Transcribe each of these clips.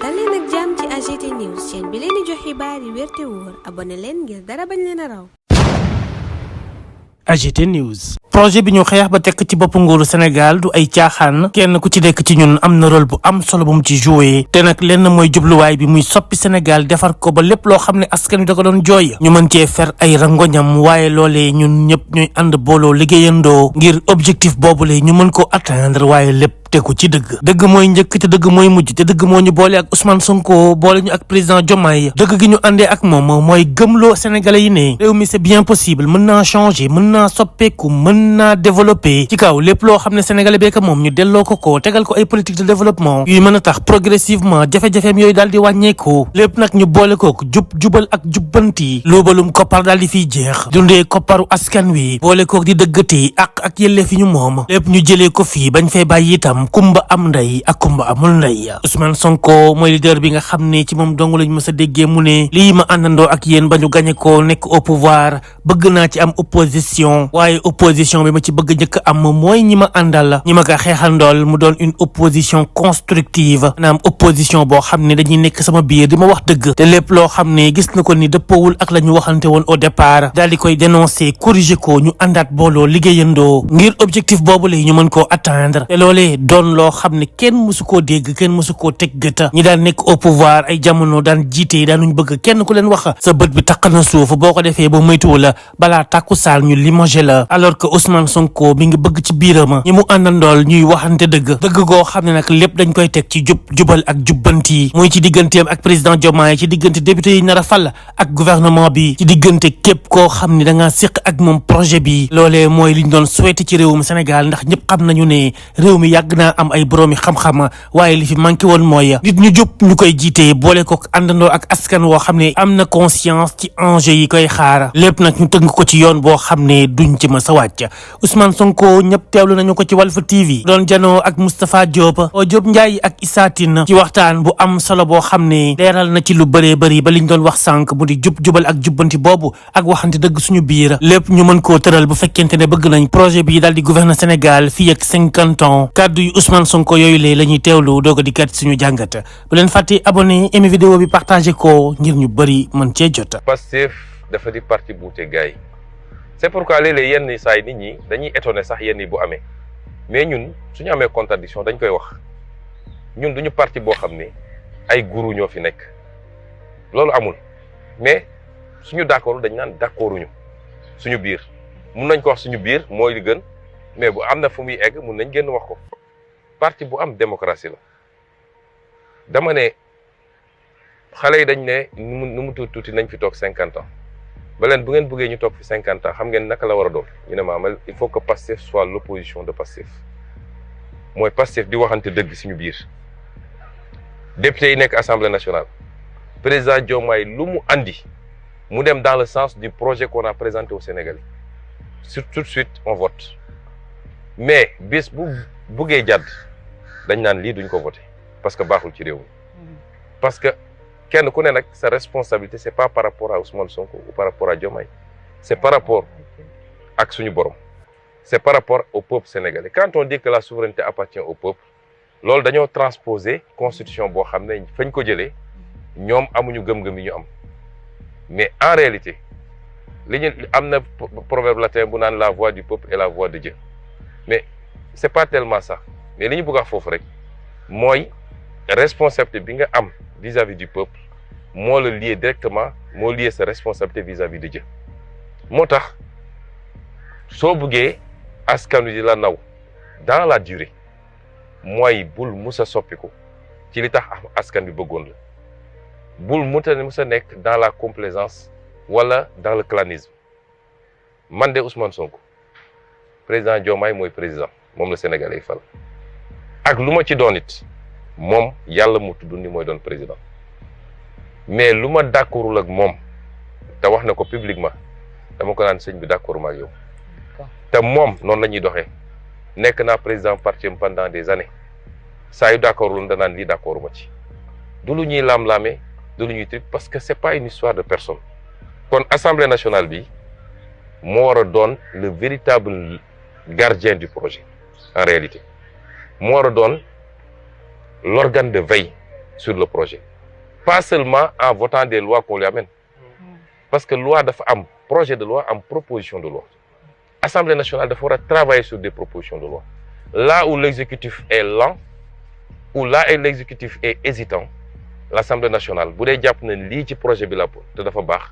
dal leen ak jàmm ci AGT News chaîne bi leen di jox xibaar yi wér te wóor abonné leen ngir dara bañ leen a raw. AGT News. projet bi ñu xeex ba tekk ci bopp nguuru Sénégal du ay caaxaan kenn ku ci nekk ci ñun am na rôle bu am solo bu mu ci joué te nag lenn mooy jubluwaay bi muy soppi Sénégal defar ko ba lépp loo xam ne askan wi da ko doon jooy ñu mën cee fer ay rangoñam waaye loolee ñun ñëpp ñooy ànd booloo liggéeyandoo ngir objectif boobule ñu mën ko atteindre waaye lépp tegu ci dëgg mooy njëkk te dëgg mooy mujj te dëgg moo ñu boole ak Ousmane Sonko boole ñu ak président Diomaye dëgg gi ñu àndee ak moom mooy gëmloo Sénégalais yi ne réew mi c'est bien possible mën naa changer mën naa soppeeku mën naa développer ci kaw lépp loo xam ne Sénégalais beeka moom ñu delloo ko tegal ko ay politique de développement yuy mën a tax progressivement jafe-jafeem yooyu daal di wàññeeku lépp nag ñu boole kook jubal ak jubbanti loobalum koppar daal di fiy jeex dundee kopparu askan wi boole kook di dëggati ak yelleef yi ñu moom lépp ñu jëlee ko fii bañ fay bàyyi itam kumba am ndey ak kumba amul ndey Ousmane Sonko mooy leader bi nga xam ne ci moom dong lañ mës a déggee mu ne lii ma àndandoo ak yéen ba ñu gañe ko nekk au pouvoir bëgg naa ci am opposition waaye opposition bi ma ci bëgg njëkk am mooy ñi ma àndal ñi ma ko xeexandool mu doon une opposition constructive naam opposition boo xam ne dañuy nekk sama biir di ma wax dëgg te lépp loo xam ne gis na ko ni dëppawul ak la ñu waxante woon au départ daal di koy dénoncer corriger ko ñu àndaat booloo liggéeyandoo ngir objectif boobu la ñu mën koo atteindre te loolee doon loo xam ne kenn mësu koo dégg kenn mësu koo teg gëta ñi daan nekk au pouvoir ay jamono daan jiite daanuñ bëgg kenn ku leen wax sa bët bi taq na suuf boo ko defee ba moytuwu la balaa tàkku saal ñu limogé la alors que Ousmane Sonko mi ngi bëgg ci biirama ñi mu àndandool ñuy waxante dëgg goo xam ne nag lépp dañ koy teg ci jubal ak jubbanti muy ci digganteem ak président Diomaye ci diggante député yi nar a fal ak gouvernement bi ci diggante képp koo xam ne da ngaa séq ak moom projet bi loolee mooy liñ doon souhaité ci réewum Sénégal ndax ñëpp xam nañu ne réew mi yàgg naa am ay boroomi xam-xam waaye li fi manqué woon mooy nit ñu jub ñu koy jiitee boole ko àndandoo ak askan woo xam ne am na conscience ci enjeu yi koy xaar lépp nag ñu tënk ko ci yoon boo xam ne duñ ci ma sa wàcc Ousmane Sonko ñëpp teewlu nañu ko ci Walf TV doon janoo ak Moustapha Diop Ndiaye ak Issa Tine ci waxtaan bu am solo boo xam ne leeral na ci lu bëree bëri ba liñ doon wax sànq mu di jubal ak jubbanti boobu ak waxante dëgg suñu biir lépp ñu mën koo tëral bu fekkente ne bëgg nañ projet bi daal di gouverner Sénégal fii ak 50 ans kaddu yu Ousmane Sonko yooyu lee la ñuy teewlu doog a di kat suñu jàngat bu leen fàtte abonné aimé vidéo bi partagé ko ngir ñu bëri mën cee jot. Pastef dafa di parti buute gars yi c'est pourquoi léeg-léeg yenn saa yi nit ñi dañuy étonné sax yenn yi bu amee mais ñun suñu amee contradiction dañ koy wax ñun duñu parti boo xam ne ay guru ñoo fi nekk loolu amul mais suñu d'accord dañ naan d'accorduñu suñu biir mun nañ ko wax suñu biir mooy li gën mais bu am na fu muy egg mun nañ génn wax ko parti bu am démocratie la dama ne xale yi dañ ne nu mu tuuti nañ fi toog 50 ans ba leen bu ngeen bëggee ñu toog fi 50 ans xam ngeen naka la war a doon ñu ne maamal il faut que Pastef soit l'opposition de Pastef mooy Pastef di waxante dëgg suñu biir député yi nekk assemblée nationale président Diomaye lu mu andi mu dem dans le sens du projet qu'on a présenté au Sénégalais tout de suite on vote mais bis bu buggee jàdd dañ naan lii duñ ko voté parce que baaxul ci réew mi parce que kenn ku ne nag sa responsabilité c'est pas par rapport à Ousmane Sonko ou par rapport à Diomaye c'est par rapport ak suñu borom c'est par rapport au peuple sénégalais quand on dit que la souveraineté appartient au peuple loolu dañoo transposer constitution boo xam ne fañ ko jëlee ñoom amuñu gëm-gëm yi ñu am mais en réalité li ñu am na proverbe latin bu naan la voix du peuple et la voix de Dieu mais c'est pas tellement ça mais li ñu bëgg a foofu rek mooy responsabilité bi nga am vis-à-vis du peuple moo la lié directement moo lié sa responsabilité vis-à-vis de Dieu moo tax soo bëggee askan wi di la naw dans la durée mooy bul musa soppiku ci li tax askan bi bëggoon la bul musa nekk dans la complaisance wala dans le clanisme man de Ousmane Sonko président Diomaye mooy président moom la Sénégalais yi fal ak lu ma ci doon it moom yàlla mu tudd ni mooy doon président mais lu ma d'accordul ak moom te wax na ko publiquement dama ko naan sëñ bi d'accord ma ak yow te moom noonu la ñuy doxee nekk naa président parti pendant des années saa yu d'accordul danaan lii d'accord ma ci du lu ñuy laam-laamee du lu ñuy truc parce que c'est pas une histoire de personne kon assemblée nationale bi moo war a doon le véritable gardien du projet en réalité moo war a doon l'organe de veille sur le projet pas seulement en votant des lois qu'on lui amène parce que loi dafa am projet de loi am proposition de loi Assemblée nationale dafa war a travailler sur des propositions de loi là où l'exécutif est lent ou là où l'exécutif est hésitant l'Assemblée nationale bu dee jàpp na lii ci projet bi la te dafa baax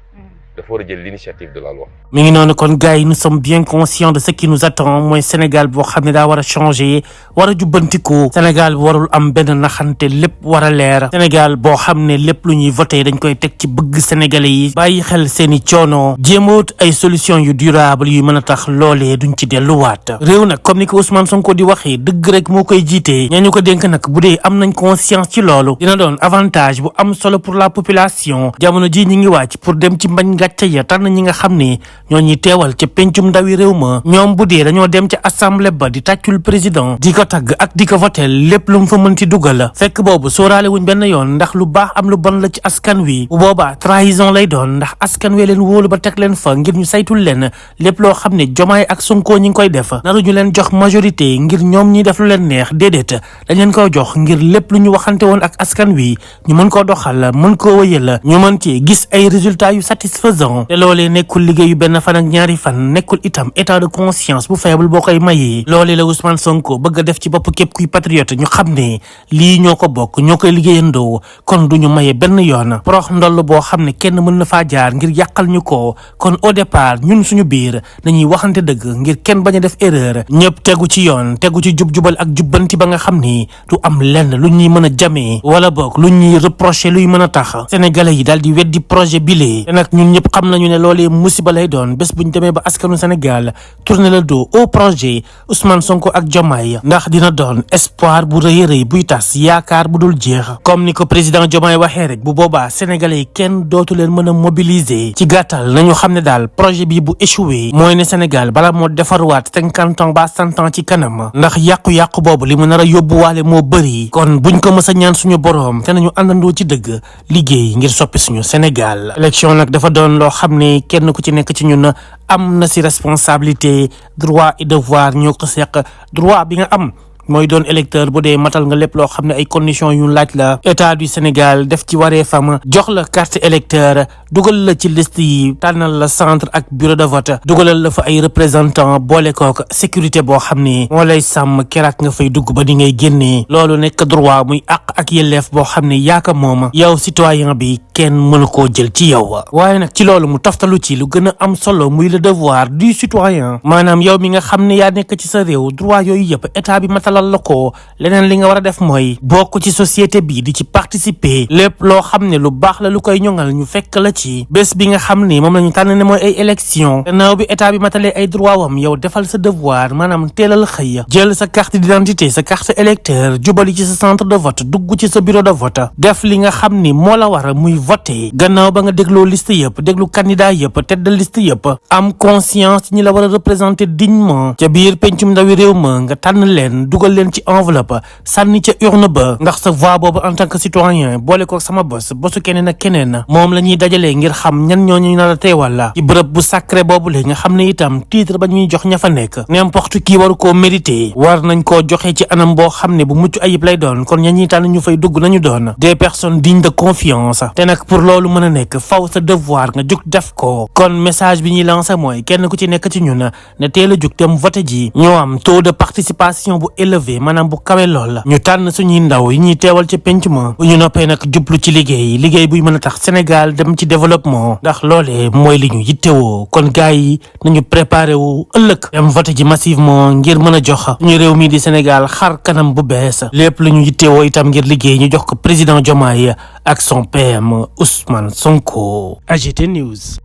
dafa war a jël l'initiative de la loi. mi ngi noonu kon gars yi nous sommes bien conscients de ce qui nous attend mooy Sénégal boo xam ne daa war a changer war a jubbantiku Sénégal warul am benn naxante lépp war a leer Sénégal boo xam ne lépp lu ñuy voté dañ koy teg ci bëgg Sénégalais yi bàyyi xel seeni coono jéemoot ay solutions yu durable yu mën a tax loolee duñ ci delluwaat réew nag comme ni ko Ousmane Sonko di waxee dëgg rek moo koy jiitee ñañu ko dénk nag bu dee am nañ conscience ci loolu dina doon avantage bu am solo pour la population jamono ji ñi ngi wàcc pour dem ci mbañ gàcce ya tànn ñi nga xam ne ñoo ñuy teewal ca pencum ndawi réew ma ñoom bu dee dañoo dem ca assemblée ba di tàccul président di ko tagg ak di ko votel lépp lu mu fa mënti dugal fekk boobu sóoraale wuñ benn yoon ndax lu baax am lu bon la ci askan wi bu boobaa trahison lay doon ndax askan wi leen wóolu ba teg leen fa ngir ñu saytul leen lépp loo xam ne Diomaye ak Sonko ñi ngi koy def naru ñu leen jox majorité ngir ñoom ñi def lu leen neex déedéet dañ leen koy jox ngir lépp lu ñu waxante woon ak askan wi ñu mën koo doxal mën koo wëyal ñu mën ci gis ay résultats yu satisfaisant te loolee nekkul liggéeyu benn fan ak ñaari fan nekkul itam état de conscience bu faible boo koy mayee loolee la Ousmane Sonko bëgg a def ci bopp képp kuy patriote ñu xam ne lii ñoo ko bokk ñoo koy liggéeyandoo kon du ñu maye benn yoon prox ndoll boo xam ne kenn mën na faa jaar ngir yàqal ñu ko kon au départ ñun suñu biir dañuy waxante dëgg ngir kenn bañ a def erreur ñëpp tegu ci yoon tegu ci jub-jubal ak jubbanti ba nga xam ni du am lenn lu ñuy mën a jamee wala boog lu ñuy reprocher luy mën a tax sénégalais yi daal di weddi projet bile te nag ñun ñëpp xam nañu ne loolee musiba lay doon bés buñ demee ba askanu Sénégal tourner le dos au projet Ousmane Sonko ak Diomaye ndax dina doon espoir bu rëy a rëy buy tas yaakaar bu dul jeex comme ni ko président Diomaye waxee rek bu boobaa sénégalais yi kenn dootu leen mën a mobiliser ci gàttal nañu xam ne daal projet bi bu échoué mooy ne Sénégal bala moo defarwaat 50 ans ba 100 ans ci kanam ndax yàqu-yàqu boobu li mu nar a yóbbuwaale moo bëri kon buñ ko mës a ñaan suñu boroom te nañu àndandoo ci dëgg liggéey ngir soppi suñu Sénégal élection nag dafa doon loo xam ne kenn ku ci nekk ci ñun am na si responsabilité droit et devoir ñoo ko seq droit bi nga am mooy doon électeur bu dee matal nga lépp loo xam ne ay conditions yu laaj la état du Sénégal def ci waree fam jox la carte électeur dugal la ci liste yi tànnal la centre ak bureau de vote dugalal la fa ay représentant boole kook sécurité boo xam ne moo lay sàmm keroog nga fay dugg ba di ngay génnee loolu nekk droit muy àq ak yelleef boo xam ne yaaka moom yow citoyen bi kenn mënu koo jël ci yow waaye nag ci loolu mu toftalu ci lu gën a am solo muy le devoir du citoyen maanaam yow mi nga xam ne yaa nekk ci sa réew droit yooyu yëpp état bi matalal la ko leneen li nga war a def mooy bokk ci société bi di ci participer lépp loo xam ne lu baax la lu koy ñoŋal ñu fekk la ci bés bi nga xam ne moom la ñu tànn ne mooy ay élection gannaaw bi état bi matalee ay droit wam yow defal sa devoir maanaam teelal xëy jël sa carte d'identité sa carte électeur jubali ci sa centre de vote dugg ci sa bureau de vote def li nga xam ni moo la war muy voter gannaaw ba nga dégloo liste yëpp déglu candidat yëpp tête de liste yëpp am conscience ñi la war a représenter dignement ca biir pencum ndawi réew ma nga tànn leen dugal leen ci enveloppe sànni ca urne ba ndax sa voix boobu en tant que citoyen boole ko sama bosu keneen ak keneen moom la ñuy dajalee ngir xam ñan ñooñu nar a teewal la ci bërëb bu sacré boobu la nga xam ne itam titre ba ñuy jox ña fa nekk n'importe qui waru koo mérité war nañ koo joxe ci anam boo xam ne bu mucc ayib lay doon kon ña ñuy tànn ñu fay dugg nañu doon des personnes dignes de confiance te nag pour loolu mën a nekk faw sa devoir nga jug def ko kon message bi ñuy lancé mooy kenn ku ci nekk ci ñun ne teel a jug dem voté ji ñoo am taux de participation bu élevé maanaam bu kawe lool ñu tànn suñuy ndaw yi ñuy teewal ca penc ma bu ñu noppee nag jublu ci liggéey buy mën a tax Sénégal dem ci développement ndax loolee mooy li ñu yittewoo kon gars yi nañu préparé wu ëllëg dem voté ji massivement ngir mën a jox suñu réew mii di Sénégal xar kanam bu bees lépp lu ñu yittewoo itam ngir liggéey ñu jox ko président Diomaye ak son PM Ousmane Sonko. AGT News.